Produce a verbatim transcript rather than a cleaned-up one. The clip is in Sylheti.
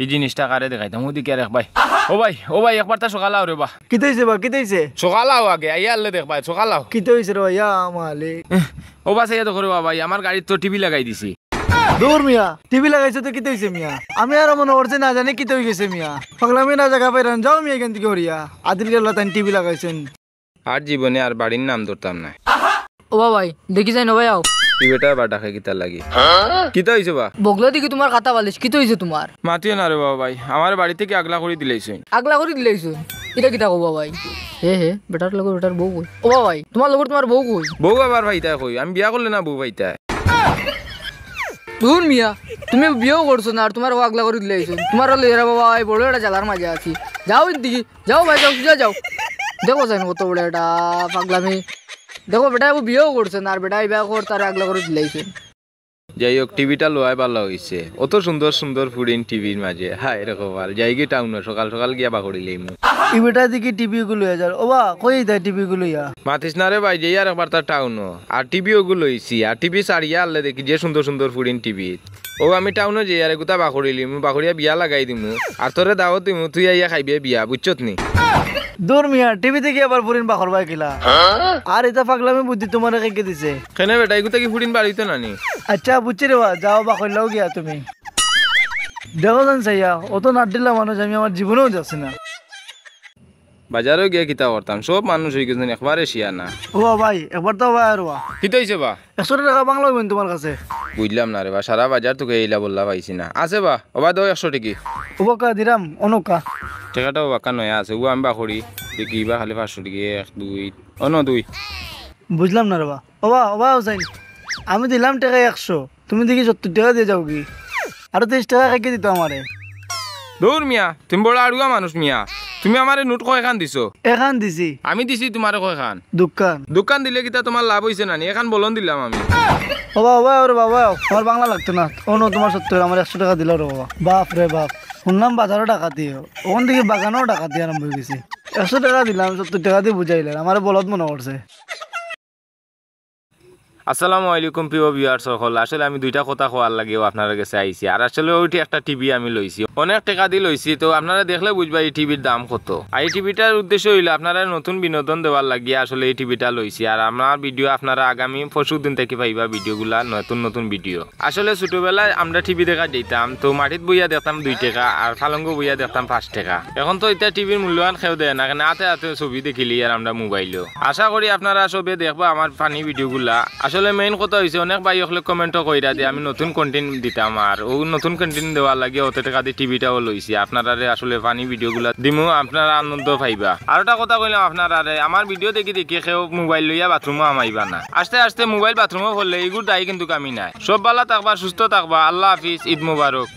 ই জিনিসটা কারে দেখাইতাম, ওদিকে আর এক ভাই। ও ভাই, ও ভাই, একবার তা সকাল আও রে বা। কিতা অইছে বা, কিতা অইছে? সকাল আও আগে, আইয়া আনলে দেখ ভাই, সকাল আও। কিতা অইছে রে বা, ইয়া মালিক। এহ, ও বা, চাইয়া দেখো রে বা ভাই, আমার গাড়িত তো টিভি লাগাই দিছি। দূর মিয়া, টিভি লাগাইছো তো কিতা অইছে মিয়া? আমি আরো মনো করছি না জানি কিতা অইগেছে মিয়া। পাগলামি না জাগা পাইরাম, যাও মিয়া ইখান থাকি হরিয়া। আদিল গেলা তাইন টিভি লাগাইছইন। আর জীবনে আর বাড়ির নাম ধরতাম নায়। ও বা ভাই, দেখি যাইন ও ভাই, আও। ই বেটা বা ডাকে কিতা লাগি? কিতা অইছে বা? বগলা দেখি তুমার খাতা বালিশ, কিতা অইছে তুমার? মাতিও না রে বা ভাই, আমার বাড়ি থাকি আগলা করি দিলাইছইন। আগলা করি দিলাইছইন? ইটা কিতা কও বা ভাই? হে হে, বেটার লগর বেটার বউ কই? ও বা ভাই, তুমার লগর তুমার বউ কই? বউ আবার পাইতায় কই? আমি বিয়া করলে না বউ পাইতায়। দূর মিয়া, তুমি বিয়াও করছো না আর তুমারে আগলা করি দিলাইছইন। তুমারে লইয়া রে বা ভাই, বড় একটা জ্বালার মাঝে আছি। যাও ইন থাকি। যাও ভাই, যাও, সুজা যাও। দেখো যাইন কত বড় একটা পাগলামি। দেখো বেটা, ও বিয়াও করছে না, আর বেটা ইবা কর, তারে আগলা করি দিলাইছে। যাই হোক, টিভিটা লওয়ায় ভালা অইছে। অত সুন্দর সুন্দর ফুড়িন টিভির মাঝে। হায় রে কপাল, যাইগি টাউনো, সকাল সকাল গিয়া বাকড়ি লইমু। ই বেটা দেখি টিভি ওগু লইয়া যার। ও বা, কই যাইতায় টিভি ওগু লইয়া? মাতিস না রে ভাই, যাই আর একবার তার টাউনো। আর টিভি ওগু লইছি, আর টিভি ছাড়িয়া আনলে দেখি যে সুন্দর সুন্দর ফুড়িন টিভি। ও আমি টাউনো যাই আর এগুতা বাকড়ি লিমু, বাকড়িয়া বিয়া লাগাই দিমু। আর তোরে দাওয়াত দিমু, তুই আইয়া খাইবে বিয়া, বুঝছত নি? দূর মিয়া, টিভি থাকি আবার ফুড়িন বাকড়বায় কিলা? আর ইতা পাগলামি বুদ্ধি তুমারে কে দিছে? কেনে বেটা, এগুতা কি ফুড়িন বাড়িত না নি? আচ্ছা, বুঝছি রে বা, যাও বাকড়িলাও গিয়া তুমি। দেখো যান চাইয়া, অত নাট দিলা মানুষ আমি আমার জীবনেও দেখছি না। বাজারো গিয়া কিতা করতাম, সব মানুষ অইগেছইন একবারে শিয়ানা। ও বা ভাই, একবার তো ভাই আর বা। কিতা অইছে বা? একশো টেকা বাংলা অইবো নি তুমার কাছে? বুঝলাম না রে বা, সারা বাজার তোকে এইলা বললা পাইছি না। আছে বা, ও বা দেও একশো টেকি। ও বা কা দিরাম, অনো কা। টেকাটা ও বা কা নয়া আছে, ও আমি বাকড়ি, দেখি ইবা খালি পাঁচশো টেকি, এক, দুই, অনো দুই। বুঝলাম না রে বা। ও বা, ও বা হুসাইন, আমি দিলাম টেকা একশো, তুমি দেখি সত্তর টেকা দিয়া যাওগি। আরো তেইশ টেকা কাইট্টা দিতায় আমারে। দূর মিয়া, তুমি বড় আড়ুয়া মানুষ মিয়া। তুমি আমারে নোট কয়খান দিছো? এখান দিছি। আমি দিছি তুমারে কয়খান? দুইখান। দুইখান দিলে কিতা তুমার লাভ অইছে না নি? এখান বলন দিলাম আমি। ও বা, ও বা, ওরে বাবা, আমার বাংলা লাগতো না। অনো তুমার সত্তর, আমার একশো টেকা দিলাও রে বাবা। বাপ রে বাপ, হুনলাম বাজারো ডাকাতি, অখন দেখি বাগানো ডাকাতি আরম্ভ অইগেছে। একশো টেকা দিলাম, সত্তর টেকা দি বুঝাইলাম, আমারে বলদ মনো করছে। আসসালামু আলাইকুম প্রিয় ভিউয়ার্স সকল, আসলে আমি দুইটা কথা কওয়ার লাগিও আপনারার গেছে আইছি। আর আসলে ওইটি একটা টিভি আমি লইছি, অনেক টেকা দি লইছি, তো আপনারা দেখলে বুঝবা এই টিভির দাম কত। আর এই টিভিটার উদ্দেশ্য অইলো আপনারারে নতুন বিনোদন দেওয়ার লাগি আসলে এই টিভিটা লইছি। আর আমার ভিডিও আপনারা আগামী পরশু দিন থাকি পাইবা, ভিডিওগুলা, নতুন নতুন ভিডিও। আসলে ছোটবেলায় আমরা টিভি দেখাত যাইতাম, তো মাটিত বইয়া দেখতাম দুই টেকা, আর পালঙ্গো বইয়া দেখতাম পাঁচ টেকা। এখন তো ইতা টিভির মূল্যহান কেউ দেয় না, কেনে আতে আতে ছবি দেখিলি আর আমরা মোবাইলো। আশা করি আপনারা সবে দেখবা আমার ফানি ভিডিওগুলা। আসলে মেইন কথা অইছে, অনেক ভাই অকলে কমেন্টও কইরা যে আমি নতুন কন্টেন্ট দিতাম, আর ও নতুন কন্টেন্ট দেওয়ার লাগি অত টেকা দি টিভিটাও লইছি। আপনারারে আসলে ফানি ভিডিওগুলা দিমু, আপনারা আনন্দ পাইবা। আর একটা কথা কইলাম আপনারারে, আমার ভিডিও দেখি দেখি কেউ মোবাইল লইয়া বাথরুমো হামাইবা না। আস্তে আস্তে মোবাইল বাথরুমো পড়লে ইগুর দায়ী কিন্তু আমি নায়। সব ভালা থাকবা, সুস্থ থাকবা। আল্লাহ হাফিজ, ঈদ মোবারক।